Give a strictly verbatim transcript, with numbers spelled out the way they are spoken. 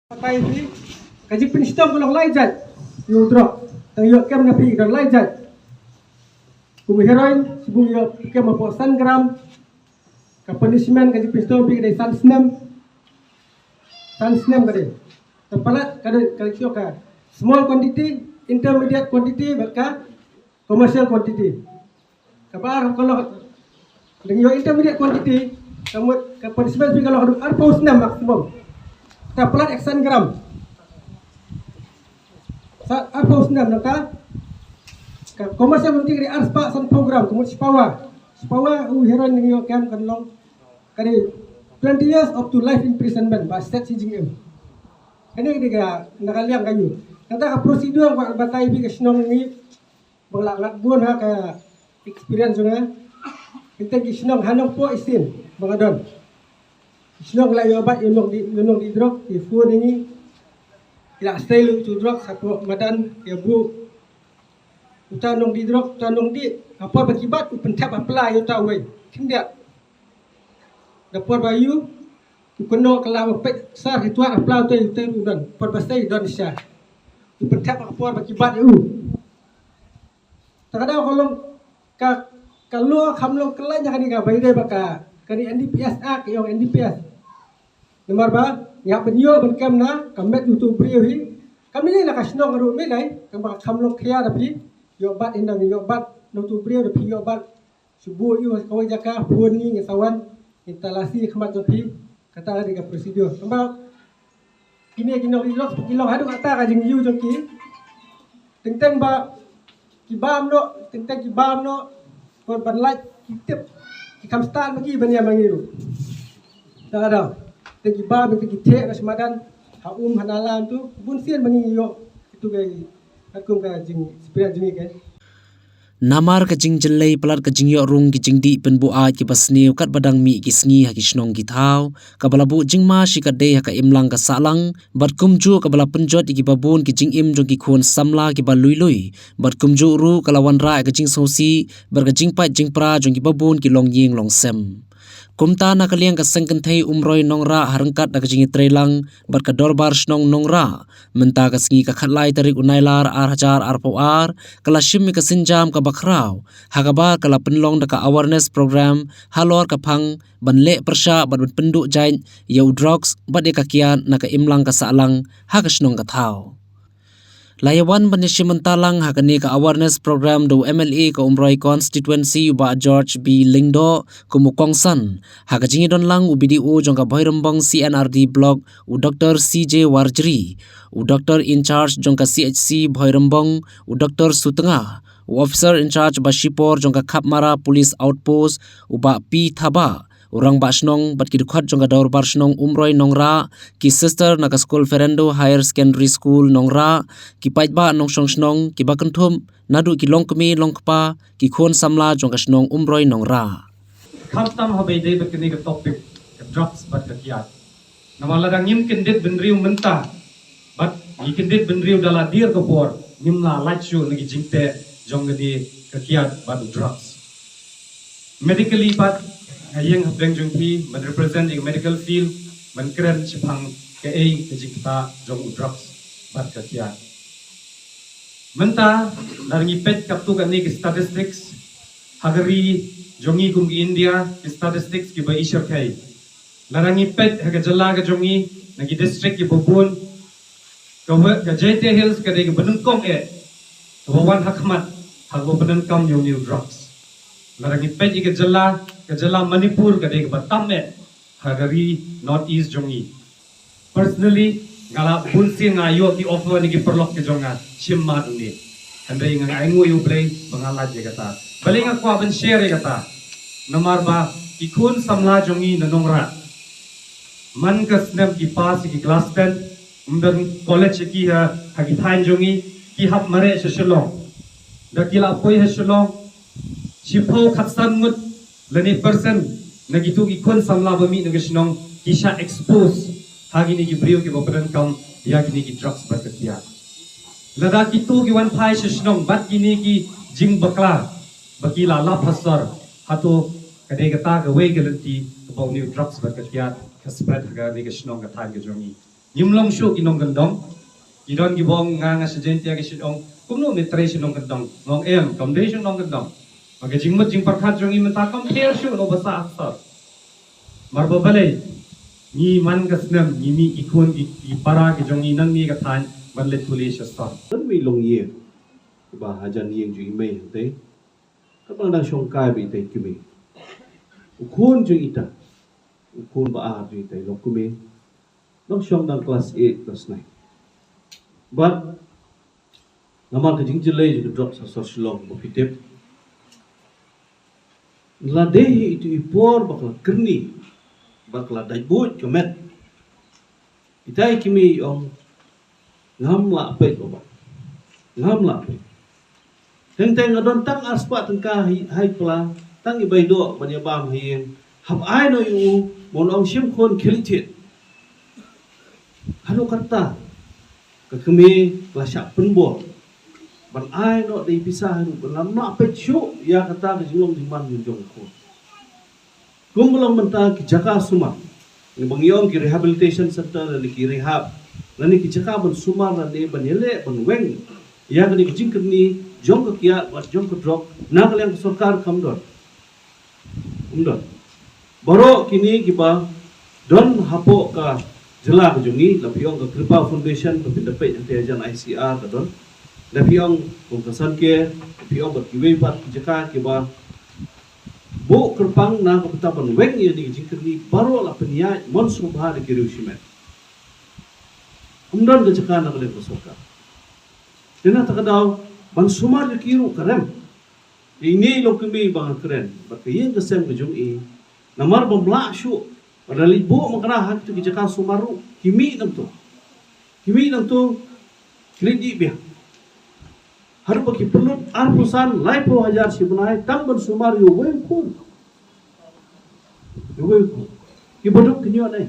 Batai phi, ka jingpynshitom ka long lai jait ïa u drok. Tang ïoh kem na phi ka long lai jait. Kum heroin, shibun ïoh kem hapoh san gram. Ka punishment ka jingpynshitom phi ka dei san snem. San snem ka dei. Te palat ka dei ka dei ka small quantity, intermediate quantity bad ka commercial quantity. Kaba ar ka long, dang ïoh intermediate quantity, ka mut ka punishment phi ka long haduh arphew snem maximum. Te palat ek san gram. Sa arphew snem nangta ka commercial quantity ka dei arspah sanphew gram, ka mut shipawa. Shipawa u heroin dang ïoh kem kan long ka dei twenty years up to life imprisonment, ba stet shi jingim. Kane ka dei ka na ka liang ka ïu. Nangta ka procedure ba batai phi ka shnong ni ba la ngat bun ha ka experience jong nga. Kita ki shnong ha Nongpoh Isin ba nga don. Shnong la ïoh bat ïoh nong di ïoh nong di drok ïoh phone ini. Ila stay lu tu drok satu madan ïa bu. Uta nong di drok uta nong di. Apa ba ki bat u pynthep apla ïoh ta wei. Khyndiat. Da por ba ïu u kynnoh ka la ba peit sar ki tuar apla utai utai u don por ba sei don sha. U pynthep ka por ba ki bat ïa u. Ta ka daw ka long ka ka lo kham long ka la nya ka ni ka bai dei ba ka ka ni N D P S Act ïong N D P S. Namar ba ïa ban ïoh ban kem na ka met utu briew hi. Kam ni la ka shnong ruh me dai kam ba kham long khia da phi ïoh bat indang ïoh bat na utu briew da phi ïoh bat. Shu buh ïa u ha kawei jaka, phone ngi, ngi sa wan, ngi talasi ha khmat jong phi, kata ka dei ka procedure. Tang ba kine ki nongri lok, ki long haduh kata ka jingïoh jong ki. Teng teng ba ki bam noh, teng teng ki bam noh, kon ban lait ki tip, ki kham stad ma ki ban ïa ma ngi ruh. Tang da, teng ki bam, teng ki theh na smadan, ha um ha nalam tu, bun sien ma ngi ïoh, itu ka, katkum ka jing, spirit jong ngi ka. Namar ka jingjyllei palat ka jingïoh rung ki jingdih pynbuaid kiba sniew katba dang mih ki sngi ha ki shnong ki thaw, kaba la buh jingma shi katdei ha ka imlang ka sahlang, bad kumjuh kaba la pynjot ïa kiba bun ki jingim jong ki khun samla kiba lui lui, bad kumjuh ruh ka la wanrah ïa ka jingsngewsih, bad ka jingpait jingpra jong kiba bun ki longïing longsem. Kumta na ka liang ka seng kynthei Umroi Nongrah ha ryngkat da ka jingïatreilang bad ka dorbar shnong Nongrah, mynta ka sngi ka khatlai tarik u Nailar ar hajar arphew ar, ka la shim ïa ka sienjam kaba khraw, ha kaba ka la pynlong da ka awareness program halor ka phang ban leh pyrshah bad ban pynduh jait ïa u drugs bad ïa ka kiad na ka imlang ka sahlang ha ka shnong ka thaw. La ïa wan ban ïashim bynta lang ha kane ka awareness program da u M L A ka Umroi constituency u Bah George B Lyngdoh kum u kongsan, ha ka jingïadon lang u B D O jong ka Bhoirymbong C and R D block u Doctor C J Warjri, u Doctor in charge jong ka C H C Bhoirymbong u Doctor Sutnga, u officer in charge ba shipor jong ka Khapmara Police Outpost u Bah P Thabah, u rangbah shnong bad ki dkhot jong ka dorbar shnong Umroi Nongrah, ki sister na ka skul Ferendo Higher Secondary School Nongrah, ki paidbah nongshong shnong kiba kynthup naduh ki longkmie longkpa, ki khun samla jong ka shnong Umroi Nongrah. Khamtam haba ïadei bad kane ka topic ka drugs bad ka kiad. Namar lada ngim kyndit bynriew mynta bad ngi kyndit bynriew da la dier ka por, ngim lah lait shuh na ki jingteh jong kane ka kiad bad u drugs. Medically pat nga ïeng hapdeng jong phi ban represent ïa ka medical field ban kren shaphang kaei ka jingktah jong u drugs bad ka kiad. Mynta lada ngi peit katto katne ki statistics ha ka ri jong ngi kum ki India, ki statistics kiba i shyrkhei. Lada ngi peit ha ka jylla ka jong ngi na ki district kiba bun, ka Jaintia Hills ka dei kaba nyngkong eh kaba wan ha khmat ha kaba pyndonkam ïa une u drugs. Lada ngi peit ïa ka jylla, ka jylla Manipur ka dei kaba tam eh ha ka ri North East jong ngi. Personally nga la bun sien nga ïoh ki offer na ki paralok ki jong nga shim mad une. Hynrei nga ainguh ïa U Blei ba nga lait ïa kata. Balei nga kwah ban share ïa kata? Namar ba ki khun samla jong ngi na Nongrah, man ka snem ki pass ïa ki class ten, ym don college ïa ki ha, ha ki thaiñ jong ngi, ki hap mareh sha Shillong. Da ki la poi ha Shillong, shiphew khatsan ngut lane percent na kito ki khun samla ba mih na ka shnong ki shah expose ha kine ki briew kiba pyndonkam ïa kine ki drugs bad ka kiad. Lada kito ki wan phai sha shnong bad kine ki jingbakla ba ki la lap ha sor, hato ka dei kata kawei ka lynti kaba une u drugs bad ka kiad ka spread ha kane ka shnong ka thaiñ ka jong ngi? Ngim long shuh ki nongkyndong. Ki don kiba ong nga nga sha Jaintia ki shu ong kumno me trei sha nongkyndong. Nga ong em, kam dei sha nongkyndong. Ba ka jingmut jingpyrkhat jong ngi mynta kam pher shuh na u ba sah ha sor. Namar ba balei, ngi man ka snem ngi mih ki khun ki, ki para ki jong ngi nangne ka thaiñ ban leit pule sha sor. Don mih long ïing ba hajan ïing jong i mei hangtei. Kaba dang shong kai ba itai kmie. U khun jong ita, u khun ba ar jong itai long kmie. Dang shong dang klas eight, klas nine. Bad namar ka jingjyllei jong ka drok sha sor Shillong ba phi tip, la dei hi itu i por ba ka la kyrni, ba ka la dait buit ka met. Itai kmie i ong, ngam lah peit baba. Ngam lah peit. Teng teng nga don tang arspah tyngka hi, hai pla, tang i bai doh ban ïa bam ha ïing. Hap ai noh ïa u, mon ong shim khun khie leit thied. Haduh katta ka kmie la shah pynbor ban ai noh da i pisa haduh ban lam lah peit shuh ïa kata ka jinglong jingman jong u khun. Kumba long mynta ki jaka sumar, ngi ba ngi ong ki rehabilitation center lane ki rehab, lane ki jaka ban sumar lane ban ïaleh ban weng ïa kane ka jingkyrni jong ka kiad bad jong ka drok na ka liang ka sorkar kam don. Ym don. Baroh kine kiba don hapoh ka jylla ka jong ngi, la phi ong ka Kripa Foundation, ka pynda peit hangtei hajan I C R ka don. La phi ong kum ka Sankey, la phi ong bad kiwei pat ki jaka kiba buh kyrpang na ka bynta ban weng ïa kine ki jingkyrni, baroh la pynïaid mon sngewbha da ki riew shimet. Ym don ka jaka na ka liang ka sorkar. Te na kata ka daw ban sumar ïa ki ruh ka rem. Ine i long kmie ba nga kren bad ka ïing ka sem ka jong i. Namar bym lah shuh ba da leit buh makra ha kito ki jaka sumar ruh ki mih nangto. Ki mih nangto ki leit dih biang. Haduh ba ki pynlut arphew san laiphew hajar shi bnai tang ban sumar ïa uwei u khun. Ïa uwei u khun. Ki baduk ki ñiot ei.